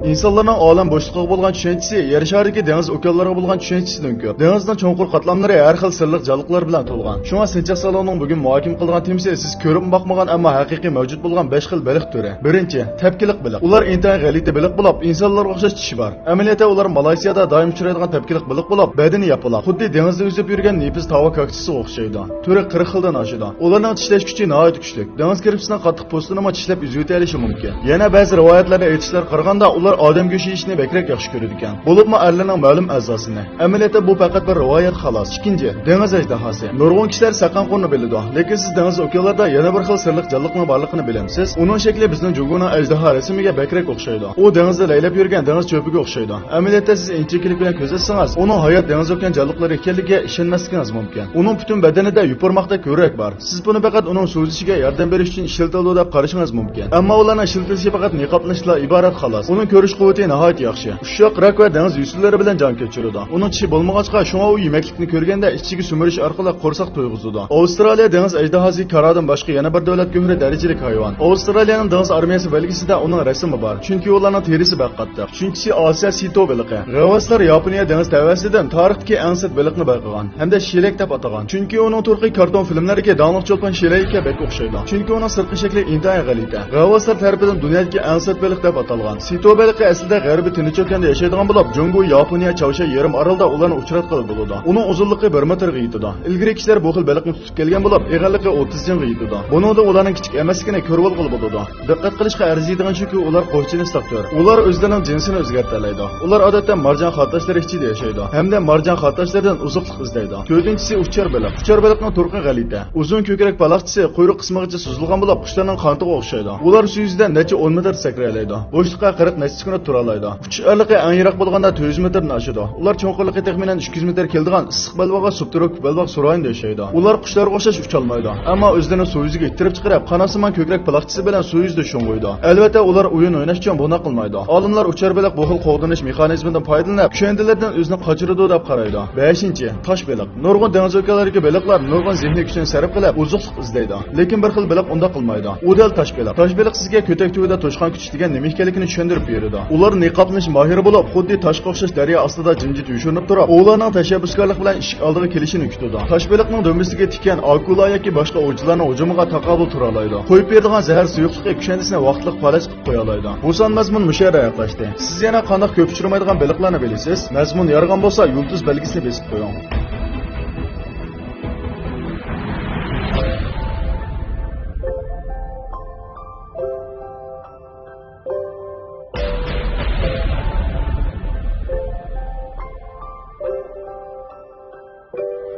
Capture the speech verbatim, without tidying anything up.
ئىنسانلارنىڭ ئالەم بوشلۇقىغا بولغان چۈشەنچىسى يەر شارىدىكى دېڭىز ئوكيانلارغا بولغان چۈشەنچىسىدىن كۆپ. دېڭىزنىڭ چوڭقۇر قاتلاملىرى ھەر خىل سىرلىق جانلىقلار بىلەن تولغان. شۇڭا سىنچاق سالونىنىڭ بۈگۈن مۇھاكىمە قىلغان تېمىسى سىز كۆرۈپمۇ باقمىغان، ئەمما ھەقىقىي مەۋجۇت بولغان بەش خىل بېلىق تۈرى. بىرىنچى، تەپكىلىق بېلىق. ئۇلار ئىنتايىن غەلىتە بېلىق بولۇپ، ئىنسانلارغا ئوخشاش چىشى بار. ئەمەلىيەتتە ئۇلار مالايسىيادا دائىم ئۇچرايدىغان تەپكىلىق بېلىق بولۇپ، بەدىنى ياپىلاق، خۇددى دېڭىزدا ئۈزۈپ يۈرگەن نېپىز تاۋا كاكتۇسىغا ئوخشايدۇ. تۈرى قىرىق خىلدىن ئاشىدۇ. ئۇلارنىڭ چىشلەش كۈچى ناھايىتى كۈچلۈك. دېڭىز كىرپىسىنىڭ قاتتىق پوستىنىمۇ چىشلەپ ئۈزۈۋېتەلىشى مۇمكىن. يەنە بەزى رىۋايەتلەردە ئېيتىشلارغا قارىغاندا، ئۇلار ئادەم گۆشى يېيىشنى بەكرەك ياخشى كۆرىدىكەن، بولۇپمۇ ئەرلەرنىڭ مەلۇم ئەزاسىنى. ئەمەلىيەتتە بۇ پەقەت بىر رىۋايەت خالاس. ئىككىنچى، دېڭىز ئەجدىھاسى. نۇرغۇن كىشىلەر سەقەنقۇرنى بىلىدۇ، لېكىن سىز دېڭىز ئوكيانلاردا يەنە بىر خىل سىرلىق جانلىقنىڭ بارلىقىنى بىلەمسىز؟ ئۇنىڭ شەكلى بىزنىڭ جۇڭگونىڭ ئەجدىھا رەسىمىگە بەكرەك ئوخشايدۇ. ئۇ دېڭىزدا لەيلەپ يۈرگەن دېڭىز چۆپىگە ئوخشايدۇ. ئەمەلىيەتتە سىز ئىنچىكىلىك بىلەن كۆزەتسىڭىز، ئۇنىڭ ھايات دېڭىز ئوكيان جانلىقلىرى ئىكەنلىكىگە ئىشەنمەسلىكىڭىز مۇمكىن. ئۇنىڭ پۈتۈن بەدىنىدە يوپۇرماقتەك كۆۋرۈك بار. سىز بۇنى پەقەت ئۇنىڭ سۇ ئۈزۈشىگە ياردەم بېرىش ئۈچۈن ئىشلىتىلىدۇ دەپ قارىشىڭىز مۇمكىن. ئەمما ئۇلارنىڭ ئىشلىتىلىشى پەقەت نىقابلىنىشلا ئىبارەت خالاس. ئۇنىڭ كۆرۈش قۇۋۋىتى ناھايىتى ياخشى. ئۇششاق، راك ۋە دېڭىز يۈسۈنلىرى بىلەن جان كەچۈرىدۇ. ئۇنىڭ چىشى بولمىغاچقا، شۇڭا ئۇ يېمەكلىكنى كۆرگەندە ئىچىگە سۈمۈرۈش ئارقىلىق قورساق تويغۇزىدۇ. ئاۋسترالىيە دېڭىز ئەجدىھاسى كارادىن باشقا يەنە بىر دۆلەت گۆھىرى دەرىجىلىك ھايۋان. ئاۋسترالىيەنىڭ دېڭىز ئارمىيەسى بەلگىسىدە ئۇنىڭ رەسىمى بار، چۈنكى ئۇلارنىڭ تېرىسى بەك قاتتىق. ئۈچىنچىسى ئاسىيا سىتو بېلىقى. غەۋۋاسلار ياپونىيە دېڭىز تەۋەسىدىن تارىختىكى ئەڭ سەت بېلىقنى بايقىغان ھەمدە شېلەك دەپ ئاتىغان. چۈنكى ئۇنىڭ تۇرقى كارتون فىلىملىرىدىكى داڭلىق چولپان شېلەككە بەك ئوخشايدۇ. چۈنكى ئۇنىڭ سىرتقى شەكلى ئىنتايىن غەلىتە. غەۋۋاسلار تەرىپىدىن دۇنيادىكى ئەڭ سەت بېلىق دەپ ئاتالغان سىتو بېلىقى ئەسلىدە غەربىي تىنچ ئوكياندا ياشايدىغان بولۇپ، جۇڭگو، ياپونىيە، چاۋشيەن يېرىم ئارىلىدا ئۇلارنى ئۇچراتقىلى بولىدۇ. ئۇنىڭ ئۇزۇنلۇقى بىر مېتىرغا يېتىدۇ. ئىلگىرى كىشىلەر بۇ خىل بېلىقنى تۇتۇپ كەلگەن بولۇپ، ئېغىرلىقى ئوتتۇز جىڭغا يېتىدۇ. بۇنىڭدىن ئۇلارنىڭ كىچىك ئەمەسلىكىنى كۆرۈۋالغىلى بولىدۇ. دىققەت قىلىشقا ئەرزىيدىغىنى شۇكى، ئۇلار قوشچىنىستاق تۈر. ئۇلار ئۆزلىرىنىڭ جىنسىنى ئۆزگەرتەلەيدۇ. ئۇلار ئادەتتە مارجان خار تاشلىرى ئىچىدە ياشايدۇ ھەمدە مارجان خار تاشلىرىدىن ئوزۇقلۇق ئىزدەيدۇ. تۆتىنچىسى ئۇچار بېلىق. ئۇچار بېلىقنىڭ تۇرقى غەلىتە. ئۇزۇن كۆكرەك پالاقچىسى قۇيرۇق قىسمىغىچە سوزۇلغان بولۇپ، قۇشلارنىڭ قانىتىغا ئوخشايدۇ. ئۇلار سۇ يۈزىدە نەچچە ئون مېتىر سەكرەيلەيدۇ. بوشلۇققا قېرىپ نەچچە سېكۇنت تۇرالايدۇ. ئۇچۇش ئارىلىقى ئەڭ يىراق بولغاندا تۆت يۈز مېتىردىن ئاشىدۇ. ئۇلار چوڭقۇرلۇقى تەخمىنەن ئۈچ يۈز مېتىر كېلىدىغان ئىسسىق بەلباغ ۋە سۇبتروپىك بەلباغ سۇ رايونىدا ياشايدۇ. ئۇلار قۇشلارغا ئوخشاش ئۇچالمايدۇ، ئەمما ئۆزلىرىنى سۇ يۈزىگە ئىتتىرىپ چىقىرىپ، قاناتسىمان كۆكرەك پالاقچىسى بىلەن سۇ يۈزىدە شۇڭغۇيدۇ. ئەلۋەتتە، ئۇلار ئويۇن ئويناش ئۈچۈن بۇنداق قىلمايدۇ. ئالىملار ئۇچار بېلىق بۇ خىل قوغدىنىش مېخانىزمىدىن پايدىلىنىپ، كۈشەندىلەردىن ئۆزىنى قاچۇرىدۇ دەپ قارايدۇ. بەشىنچى، تاش بېلىق. نۇرغۇن دېڭىز ئۆلكىلىرىدىكى بېلىقلار نۇرغۇن زېھنىي كۈچىنى سەرپ قىلىپ، ئوزۇقلۇق ئىزدەيدۇ. لېكىن بىر خىل بېلىق ئۇنداق قىلمايدۇ. ئۇ دەل تاش بېلىق. تاش بېلىق سىزگە كۆتەك تۈۋىدە توشقان كۈچى دېگەن نېمە ئىكەنلىكىنى چۈشەندۈرۈپ بېرىدۇ. ئۇلار نىقابلىنىش ماھىرى بولۇپ، خۇددى تاشقا ئوخشاش دەريا ئاستىدا جىمجىت يوشۇرۇنۇپ تۇرۇپ، ئۇلارنىڭ تەشەببۇسكارلىق بىلەن ئىشىك ئالدىغا كېلىشىنى كۈتىدۇ. تاش بېلىقنىڭ دۈمبىسىگە تىككەن ئاكۇلا ياكى باشقا ئوۋچىلارنىڭ ھۇجۇمىغا تاقابىل تۇرالايدۇ. قويۇپ بېرىدىغان زەھەر سۇيۇقلۇقى كۈشەندىسىنى ۋاقىتلىق پالەچ قىلىپ قويالايدۇ. بۇ سان مەزمۇن مۇشۇ يەردە ئاياغلاشتى. سىز يەنە قانداق كۆپ ئۇچرىمايدىغان بېلىقلارنى بىلىسىز؟ مەزمۇن يارىغان بولسا، يۇلتۇز بەلگىسىنى بېسىپ قويۇڭ.